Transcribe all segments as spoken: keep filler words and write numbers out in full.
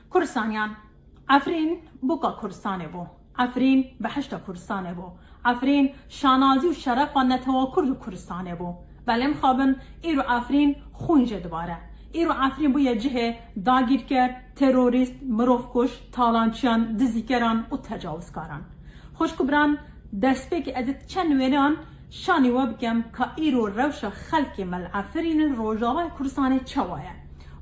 Kurdistaniyan, Efrîn boka Kurdistanê bû. Efrîn behişta Kurdistanê bû. Efrîn şanazî û şerefa netewa Kurd û Kurdistanê bû. Belê mixabin, îro Efrîn xûn jê dibare. Îro Efrîn bûye cihê dagîrker, terorîst, mirovkuj, talançiyan, dizîkeran û tecawizkaran. Xwişk û biran, destpêkê ez ê çend wêneyan şanî we bikem ka îro rewşa xelkê me li Efrîn li Rojavayê Kurdistanê çawa ye.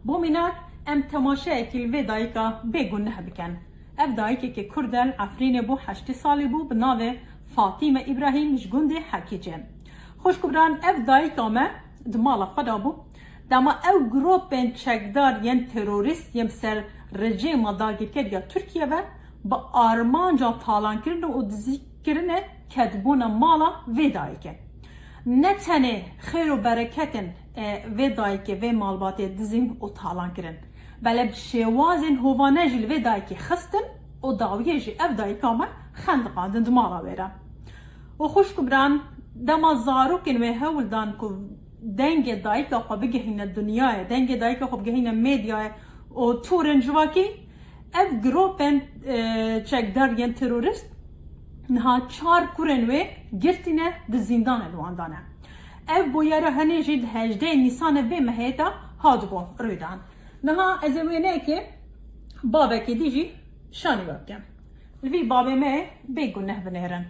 Bo mînak, em temaşeyekî li vê dayika bê guneh bikin. Ev dayikekê Kurd e, li Efrînê bû, heştê salî bû, bi navê Fatîme Îbrahîm, ji gundê Hekîcê. Xwişk û biran, ev dayika me di mala xwe de bû. Dema ew gropên çekdar yên terorîst yên bi ser rejîma dagîrker ya Tirkiye ve bi armanca talankirin û dizîkirinê ketibûne mala vê dayikê. Ne tenê xêr û bereketên, e, vê dayikê, vê malbatê dizîn û talan kirin, belê bi şêwazên hovane jî li vê dayikê xistin û dawiyê jî ev dayika me xendiqandin di mala wê re. Û xwişk û biran, dema zarokên wê hewl dan ku dengê dayika xwe bigihîne dinyayê, dengê dayika xwe bigihîne medyayê û torên civakî, ev gropên, e, çekdar yên terorîst niha çar kurên wê girtîne, di zîndanê li wan dane. Ev bûyera henê jî di hejdeh Nîsanê vê mehê de hatibû rûydan. Niha ez ê wêneyekê babekê dî jî şanî we bikim. Li vî babê me bê guneh binêrin.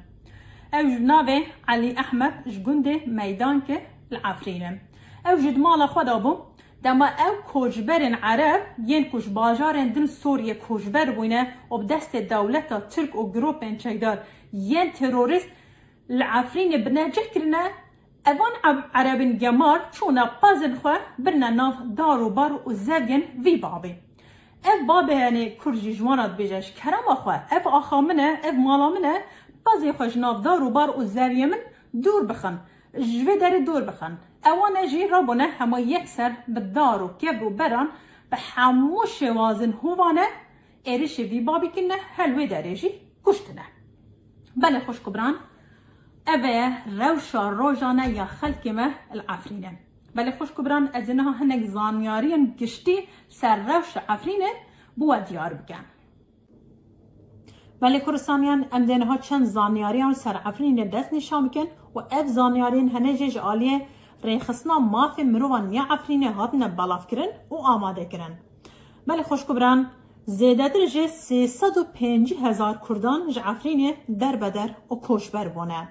Ew ji navê Elî Ehmed, ji gundê Meydankê li Efrînê. Ew ji di mala xwe de bû. Dema ew koçberên Ereb yên ku ji bajarên din Sûriyê koçber bûyne û bi destê dewleta Tirk û gropên çekdar yên terorîst li Efrînê binecih kirine, evan Eb-, Erebên gemar çûne pezên xwe birine nav dar û bar û zeviyên vî babê. Ev babê, yanî Kurd jî ji wan re dibêje, ji kerema xwe, ev axa min e, ev mala min e, pezê xwe ji nav dar û bar û zeviyê min dûr bixin, ji vê derê dûr bixin. Ewan e jî rabûne hema yekser bi dar û kev û beran bi hemû şêwazên hovane êrişê vî babî kirine, hel wê derê jî kuştine. Belê xwişk û biran, ev e rewşa rojane ya xelkê me li Efrînê. Belê xwişk û biran, ez ê niha hinek zanyariyên giştî ser rewşa Efrînê bi we diyar bikim. Belê Kurdistaniyan, em dê niha çend zanyariyan ser Efrînê dest nîşan bikin û ev zanyariyên hene jî ji aliyê Rêxistina Mafê Mirovan ya Efrînê hatine belavkirin û amadekirin. Belê xwişk û biran, zêdetir ji sê sed û pêncî hezar Kurdan ji Efrînê derbeder û koçber bûne.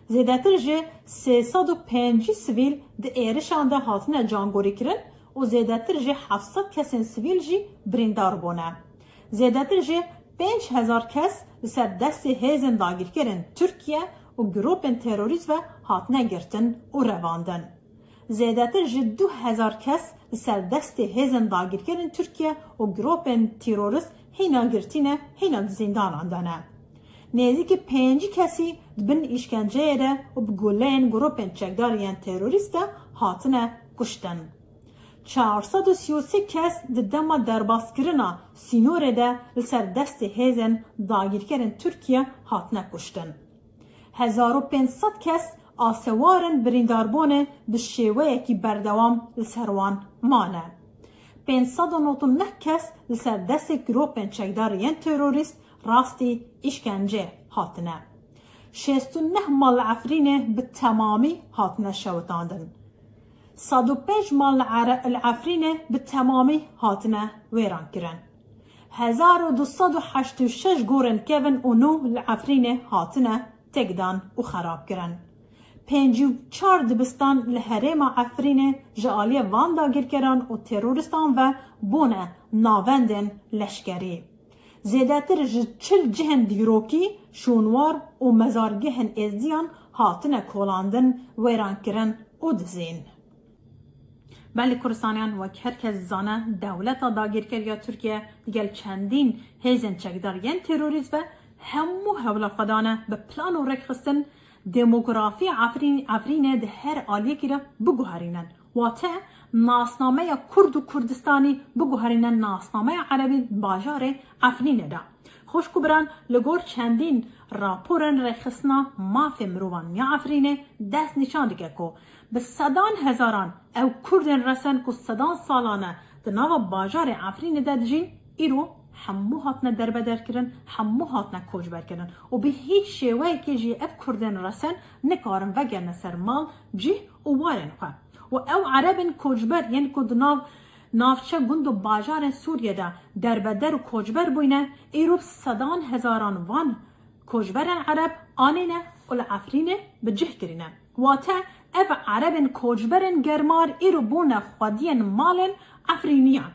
Zêdetir ji sê sed û pêncî sivîl di êrişan de hatine cangorîkirin û zêdetir ji heft sed kesên sivîl jî birîndar bûne. Zêdetir ji pênc hezar kes li ser destê hêzên dagîrkerên Tirkiye û gropên terorîst ve hatine girtin û revandin. Zêdetir ji du hezar kes li ser destê hêzên dagîrkerên Tirkiye û gropên terorîst hîna girtî ne, hîna di zîndanan de ne. Nêzîkî pêncî kesî di bin îşkenceyê de û bi guleyên gropên çekdar yên terorîst de hatine kuştin. Çar sed û sî û sê kes di dema derbaskirina sînorê de li ser destê hêzên dagîrkerên Tirkiye hatine kuştin. Hezar û pênc sed kes asewarên birîndarbûnê bi şêweyekî berdewam li ser wan mane. Pênc sed û nod û neh kes li ser destê gropên çekdar yên terorîst rastî îşkence hatine. Şêst û neh mal li Efrînê bi temamî hatine şewitandin. Sed û pênc mal li Ere-, li Efrînê bi temamî hatine wêrankirin. Hezar û du sed û heşt û şeş gorên kevin û nû li Efrînê hatine têkdan û xerabkirin. Pêncî û çar dibistan li herêma Efrînê ji aliyê van dagirkeran û terorîstan ve bûne navendên leşkerî. Zêdetir ji çil cihên dîrokî, şûnwar û mezargehên êzdiyan hatine kolandin, wêrankirin û dizîn. Belê Kurdistaniyan, wek her kes dizane, dewleta dagîrker ya Tirkiye digel çendîn hêzên çekdar yên terorîst ve hemû hewla xwe dane bi plan û rêkxistin demografiya Efrîn-, Efrînê di her aliyekî de biguherînin. Wate nasnameya Kurd û Kurdistanî biguherîne nasnameya Erebî bajarê Efrînê de. Xwişk û biran, li gor çendîn raporên Rêxistina Mafê Mirovan ya Efrînê dest nîşan dike ku bi sedan hezaran ew Kurdên resen ku sedan salan e di nava bajarê Efrînê de dijîn, Îro hemû hatine derbeder kirin, hemû hatine koçber kirin û bi hîç şêweyekê jî ev Kurdên resen nikarin vegerine ser mal, cih û warên xwe. Û ew Erebên koçber yên ku di nav navçe gund û bajarên Sûriyê de derbeder û koçber bûyne, îro sedan hezaran van koçberên Ereb anîne û li Efrînê bi cih kirîne. Wate ev Erebên koçberên germar îro bûne xwediyên malên Efrîniyan.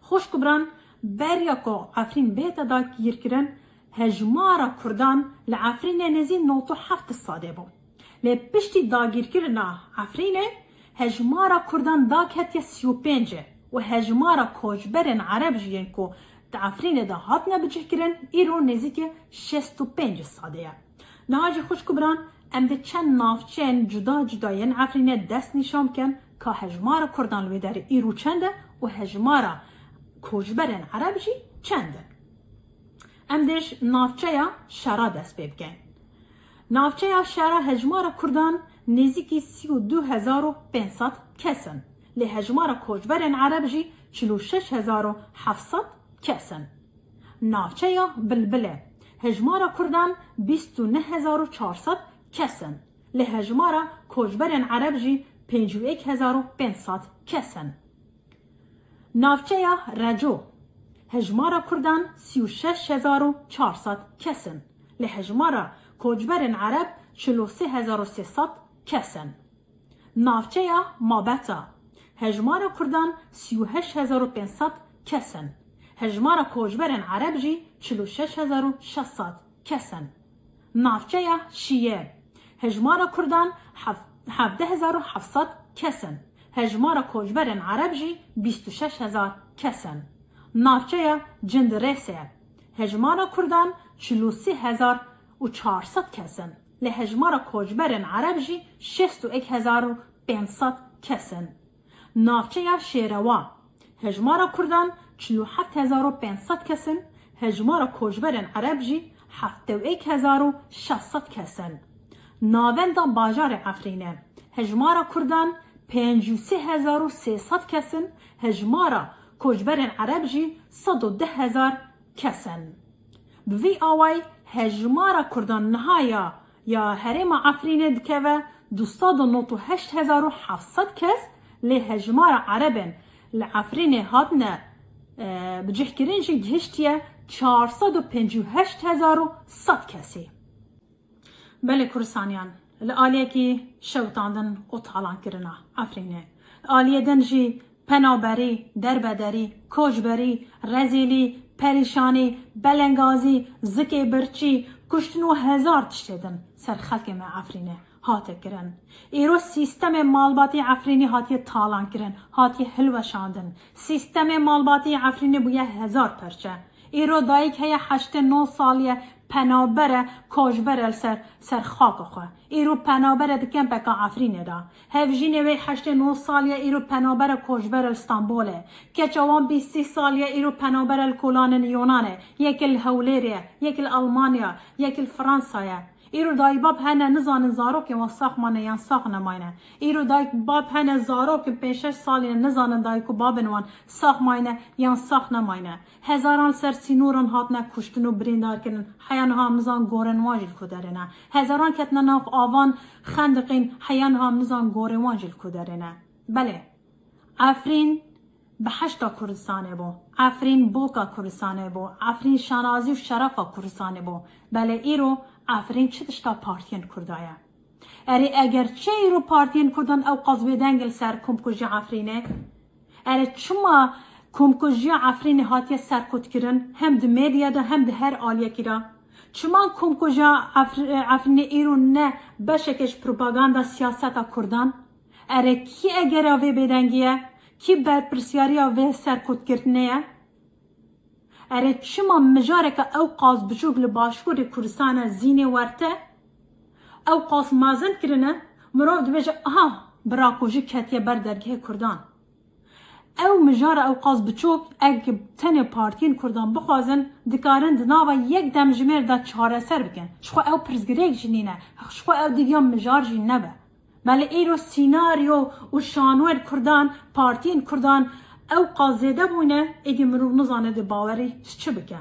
Xwişk û biran, beriya ku Efrîn bête dagirkirin, hejmara Kurdan li Efrînê nêzî nod û heft sadê bû. Lê piştî dagirkirina Efrînê, hejmara Kurdan dagihetiye sî û pêncê û hejmara koçberên Ereb jî yên ku di Efrînê de hatine bicihkirin, îro nêzîkî şêst û pênc sadê ye. Niha jî xwişk û biran, em dê çend navçeyên cuda cuda yên Efrînê dest nîşan bikin ka hejmara Kurdan li wê derê îro çend e û hejmara koçberên Ereb jî çend in. Em dê ji navçeya Şera dest pê bikin. Navçeya Şera hejmara Kurdan nêzîkî sî û du hezar û pênc sed kes in. Lê hejmara koçberên Ereb jî çil û şeş hezar û heft sed kes in. Navçeya Bilbilê hejmara Kurdan bîst û neh hezar û çar sed kes in. Lê hejmara koçberên Ereb jî pêncî û yek hezar û pênc sed kes in. Navçeya Reco hejmara Kurdan sî û şeş hezar û çar sed kes in. Lê hejmara koçberên Ereb çil û sê hezar û sê sed kes in. Navçeya Mabeta hejmara Kurdan sî û heşt hezar û pênc sed kes in. Hejmara koçberên Ereb jî çil û şeş hezar û şeş sed kes in. Navçeya Şiyê hejmara Kurdan hef-, hevdeh hezar û heft sed kes in. Hejmara koçberên Ereb jî bîst û şeş hezar kes in. Navçeya Cindirêsê hejmara Kurdan çil û sê hezar û çar sed kes in. Lê hejmara koçberên Ereb jî şêst û yek hezar û pênc sed kes in. Navçeya Şêrewa hejmara Kurdan çil û heft hezar û pênc sed kes in, hejmara koçberên Ereb jî heft û yek hezar û şeş sed kes in. Navenda bajarê Efrînê hejmara Kurdan pêncî û sê hezar û sê sed kes in, hejmara koçberên Ereb jî sed û deh hezar kes in. Bi vî awayî hejmara Kurdan niha ya, ya herêma Efrînê dikeve du sed û nod û heşt hezar û heft sed kes, lê hejmara Erebên li Efrînê hatine, e, bicihkirin jî gihiştiye çar sed û pêncî û heşt hezar û sed kesî. Belê Kurdistaniyan, li aliyekî şewitandin û talankirina Efrînê. Li aliyê din jî penaberî, derbederî, koçberî, rezîlî, perîşanî, belengazî, zikê birçî, kuştin û hezar tiştê din ser xelkê me Efrînê hate kirin. Îro sîstemê malbatî Efrînî hatiye talankirin, hatiye hilweşandin. Sîstemê malbatî Efrînê bûye hezar perçe. Îro dayik heye heştê nod salî ye, penaber e, koçber e li ser, ser xaka xwe. Îro penaber e di kempeka Efrînê de. Hevjînê wê heştê nod salî ye, îro penaber e, koçber e li Stenbolê. Keça wan bîst sî salî ye, îro penaber e li kolanên Yunanê. Yek li Hewlêrê ye, yek li Almanya, yek li Fransa ye. Îro dayik bab hene nizanin zarokên wan sax mane yan sax nemayne. Îro dayik bab hene zarokên pênc şeş salî ne nizanin dayik û babên wan sax mayne yan sax nemayne. Hezaran li ser sînoran hatine kuştin û birîndar kirin. Heya niha em nizanin gorên wan jî li ku derê ne. Hezaran ketine nav avan xendiqîn. Heya niha em nizanin gorên wan jî li ku derê ne. Belê. Efrîn behişta Kurdistanê bû. Efrîn boka Kurdistanê bû. Efrîn şanazî û şerefa Kurdistanê bû. Belê îro Efrîn çi tişta partiyên Kurda ye? Erê eger çi îro partiyên Kurdan ew qas bêdeng li ser komkujiya Efrînê? Erê çima komkujiya Efrînê hatiye serkutkirin hem di medya de hem di her aliyekî de? Çima komkujiya Efr-, Efrînê îro ne beşeke ji propaganda siyaseta Kurdan? Erê kî egera vê bêdengî ye? Kî berpirsiyariya vê serkutkirinê ye? Erê çima mijareke ew qas biçûk li Başûrê Kurdistanê zînê werte? Ew qas mezin kirine, mirov dibêje, aha, birakujî ketiye ber dergehê Kurdan. Ew mijara ew qas biçûk, eg tenê partiyên Kurdan bixwazin, dikarin di nava yek demjimêr de çareser bikin. Jixwe ew pirsgirêk jî nîne, jixwe ew digiya mijar jî nebe. Belê îro sînaryo û şanwên Kurdan, partiyên Kurdan Ew qas zêde bûne, êdî mirov nizane dê bawerî ji çi bike.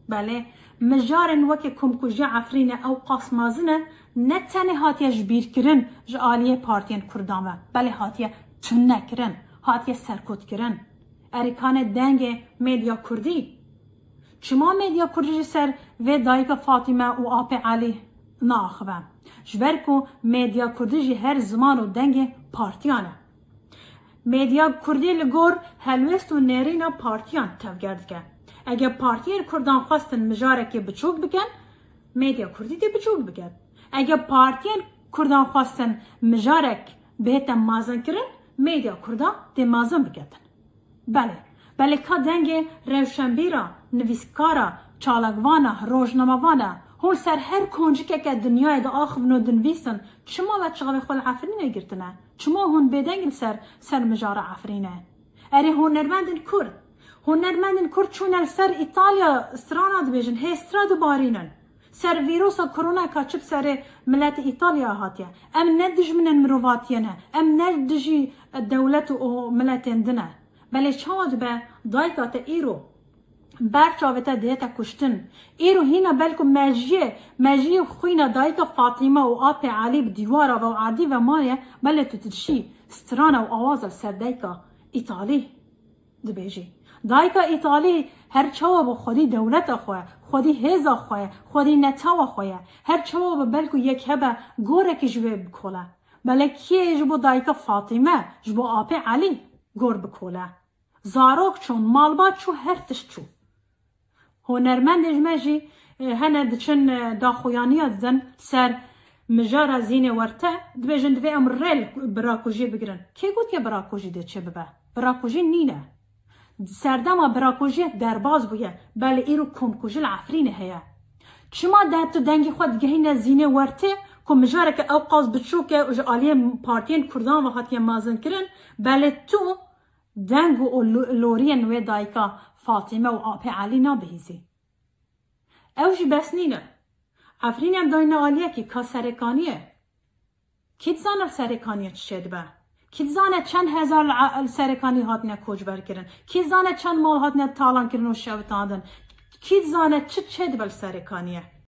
Belê, mijarên weke komkujiya Efrînê ew qas mezin e, ne tenê hatiye ji bîr kirin ji aliyê partiyên Kurdan ve, belê hatiye tune kirin, hatiye serkot kirin. Erê ka ne dengê medya Kurdî? Çima medya Kurdî ji ser vê dayika Fatîme û apê Elî naaxive? Ji ber ku medya Kurdî jî her ziman û dengê partiyan e. Medya Kurdî li gor helwest û nêrîna partiyan tevger dike. Eger partiyên Kurdan xwestin mijarekê biçûk bikin, medya Kurdî dê biçûk biket. Eger partiyên Kurdan xwestin mijarek bihête mezinkirin, medya Kurda dê mezin biketin. Belê, belê ka dengê rewşenbîra, nivîskara, çalakvana, rojnamevana, hûn ser her koncikeke dinyayê diaxivin û dinivîsin, çima ve çavê xwe li Efrînê girtine? Çima hûn bêdeng li ser, ser mijara Efrînê? Erê hunermendên Kurd. Hunermendên Kurd çûne li ser Îtalya strana dibêjin, hê stra dibarînin. Ser vîrusa koronayê ka çi bi serê miletê Îtalya hatiye. Em ne dijminên mirovatiyê ne. Em ne dijî dewlet û miletên din e. Belê çawa dibe dayika te îro ber çavê te dihête kuştin? Îro hîna belku mejiyê, mejiyê xwîna dayika Fatîme û apê Elî bi dîwara ve û erdî ve maye, belê tu dişî strana û awaza li ser dayika Îtalî dibêjî. Dayika Îtalî her çawa bi xwedî dewleta xwe, xwedî hêza xwe, xwedî netewa xwe ye. Her çawa bi belku yek hebe gorekî ji wê bikole. Belê kê ji bo dayika Fatîme, ji bo apê Elî gor bikole? Zarok çûn, malbat çû, her tişt çû. Hunermendê ji me jî, e, hene diçin, e, daxuyaniya didin ser mijara Zînê Werte, dibêjin divê em rê li birakujî bigirin. Kê gotiye birakujî dê çê bibe? Birakujî nîne. Serdema birakujiyek derbas bûye, belê îro komkujî li Efrînê heye. Çima de tu dengê xwe digehîne Zînê Wertê ku mijareke ew qas biçûk e û ji aliyê partiyên Kurdan ve hatiye mezinkirin, belê tu deng û lo-, loriyên wê dayika Fatîme û apê Elî nabihîzî. Ew jî bes nîne. Efrîn em dayne aliyekî ka Serêkaniyê. Kî dizane li Serêkaniyê çi çêdibe? Kî dizane çend hezar li, li Serêkaniyê hatine koçber kirin? Kî dizane çend mal hatine talan kirin û şewitandin? Kî dizane çi çêdibe li Serêkaniyê?